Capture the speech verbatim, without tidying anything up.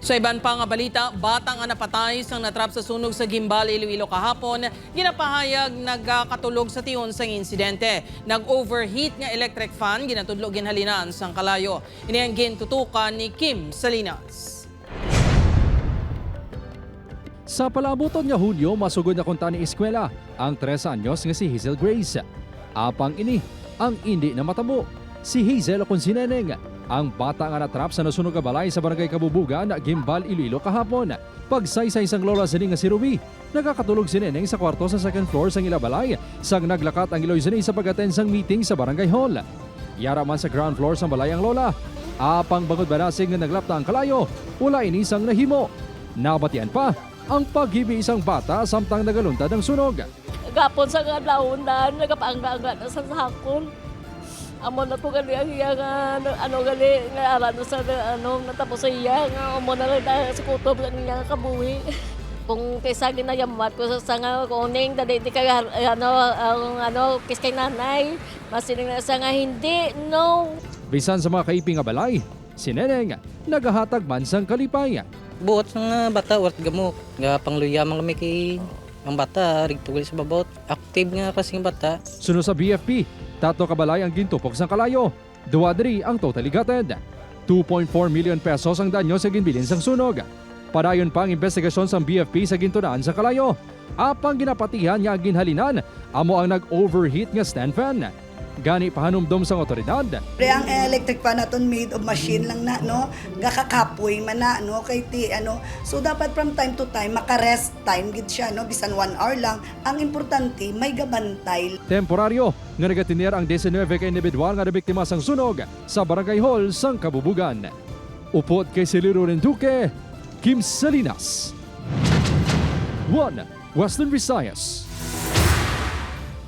Sa iban pa nga balita, bata nga napatay sang natrap sa sunog sa Guimbal, Iloilo kahapon, ginapahayag nagakatulog sa tion sang insidente. Nag-overheat nga electric fan, ginatudlo ginhalinan sang kalayo. Ini ang gintutukan ni Kim Salinas. Sa palaabuton nga Hunyo, masugod na kuntani eskwela ang tres anyos nga si Hazel Grace. Apang ini ang indi na matabo. Si Hazel, ukon si Neneng, ang bata nga natrap sa nasunog nga balay sa Barangay Kabubugan, Guimbal, Iloilo kahapon. Pagsaysay sang lola sini nga si Ruby, nagakatulog si Neneng sa kwarto sa second floor sang ila balay sang naglakat ang iloy sini sa pag-attend sang meeting sa barangay hall. Yara man sa ground floor sang balay ang lola. Apang bangod banasig nga naglapta ang kalayo, wala ini sang nahimo. Nabatian pa ang paghibi sang bata samtang nagaluntad ang sunog. Gapon sa nga adlawon daan, nagapaangga-angga na sa sakon. Amo na to gali ang iya nga, ano, ano gali, nga ara na sa, ano, natapos sa iya, nga amo na lang daan sa kutob ang iya nga kabuhi. Kung kaysa ginayamwat ko sa, sa nga kuning, dali di kay, ano, ang, ano, kis kay nanay, masiling na sa nga hindi, no. Bisan sa mga kaipi nga balay, si Neneng nagahatag man sang kalipay. Buot nga bata, wa't gamo. Nga pangluya man kami kay ang bata, rigtugil sa babot. Active nga klaseng bata. Suno sa B F P, tatlo ka balay ang gintupok sang kalayo. Duha diri ang totally gutted. Two point four million pesos ang danyo sa ginbilin sang sunog. Padayon pa ang investigasyon sang B F P sa gintunaan sang kalayo. Apang ginapatihan nga ang ginhalinan amo ang nag-overheat nga stand fan. Gani, pahanumdom sang awtoridad. Pre, ang electric fan naton made of machine lang na, no? Gakakapoy man na, no? Kay ti, ano, so dapat from time to time, maka-rest time gid siya, no? Bisan one hour lang. Ang importante, may gabantay. Temporaryo nga nagatener ang diecinueve ka individual nga nabiktima sang sunog sa barangay hall sang Kabubugan. Upod kay Celiro Renduque, Kim Salinas, One Western Visayas.